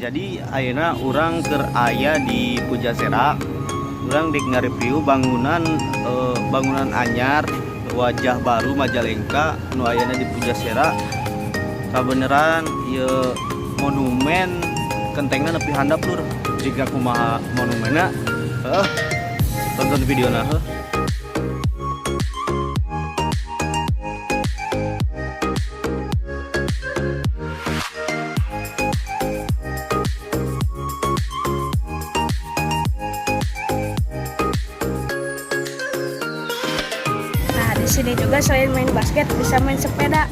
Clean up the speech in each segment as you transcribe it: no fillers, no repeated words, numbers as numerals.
Jadi ayeuna urang keur aya di Pujasera. Urang dek nge-review bangunan bangunan anyar wajah baru Majalengka nu ayana di Pujasera. Kabeneran ieu monumen kentengna nepi handap, lur. Jika kumaha monumenna, heuh, tonton videona heuh. Nah, di sini juga selain main basket bisa main sepeda.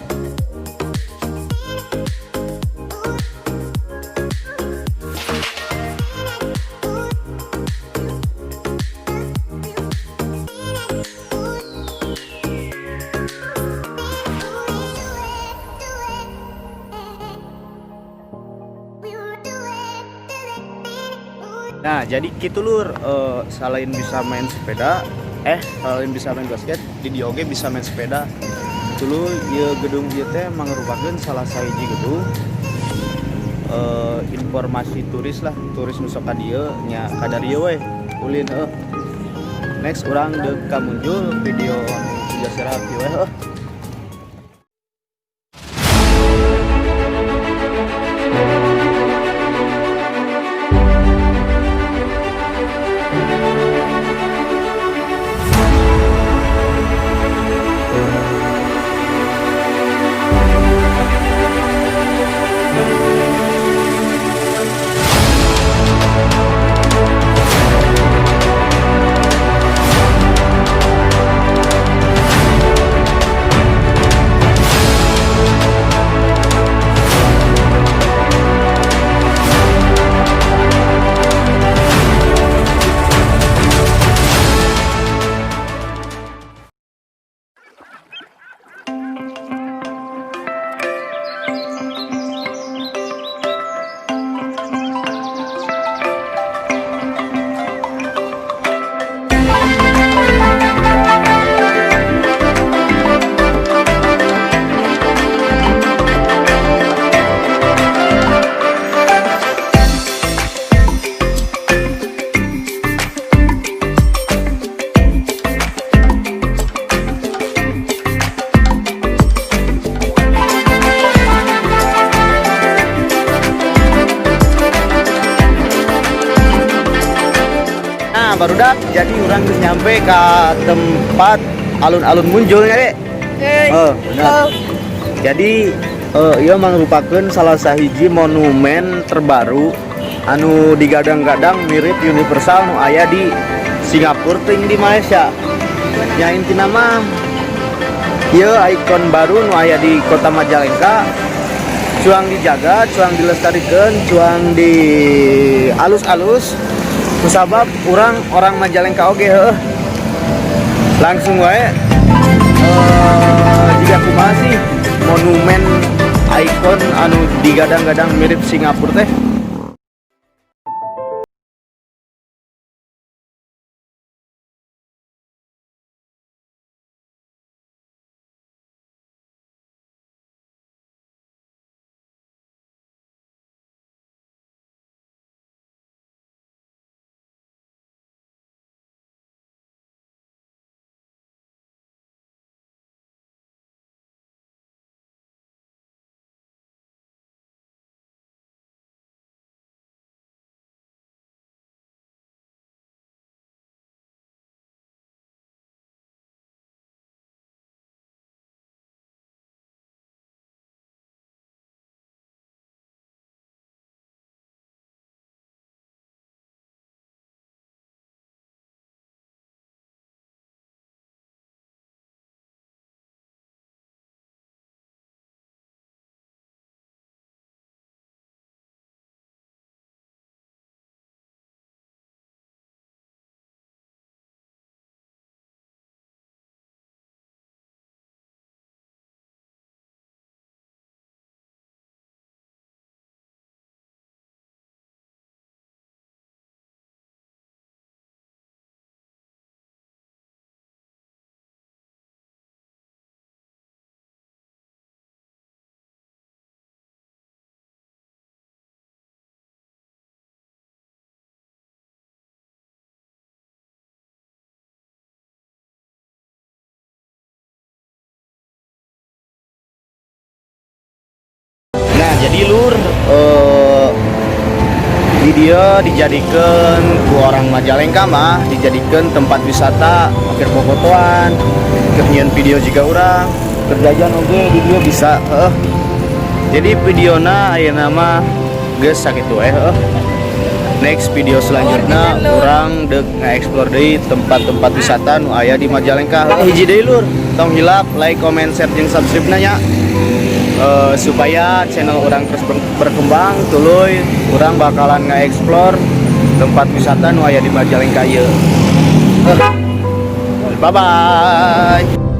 Nah, jadi gitu lur, selain bisa main sepeda, selain bisa main basket, di dieu oge bisa main sepeda. Dulu ieu gedung ieu teh mangrupakeun salah sahiji gedung informasi turis lah, turis nu sok ka dieu nya kadarieu we ulin heuh. Next urang deuk ka Munjul, video anu Pujasera kieu we heuh. Nah, barudak, jadi urang geus nyampe ke tempat alun-alun Munjulnya, Dek. Oh, benar. Jadi ieu mangrupakeun salah sahiji monumen terbaru anu digadang-gadang mirip Universal nu aya di Singapura ting di Malaysia. Nya intina mah ieu ikon baru nu aya di Kota Majalengka, cuang dijaga, cuang dilestarikan, cuang di alus-alus. Kusabab urang orang Majalengka oge heuh. Langsung wae jika kumaha sih monumen ikon anu digadang-gadang mirip Singapura teh. Ieu dijadikan ku orang Majalengka mah dijadikan tempat wisata keur bobotoan, keur nyieun video juga urang, keur jajan oge di dieu bisa, heuh. Jadi videona ayeuna mah geus sakitu we, heuh. Next video selanjutnya urang dek nge-explore deui tempat-tempat wisata nu aya di Majalengka. Heuh, hiji deui, lur, tong hilap like, comment, share jeung subscribe nya supaya channel urang terus berkembang, tuluy urang bakalan nge-explore tempat wisata nu aya di Majalengka ieu. Bye bye.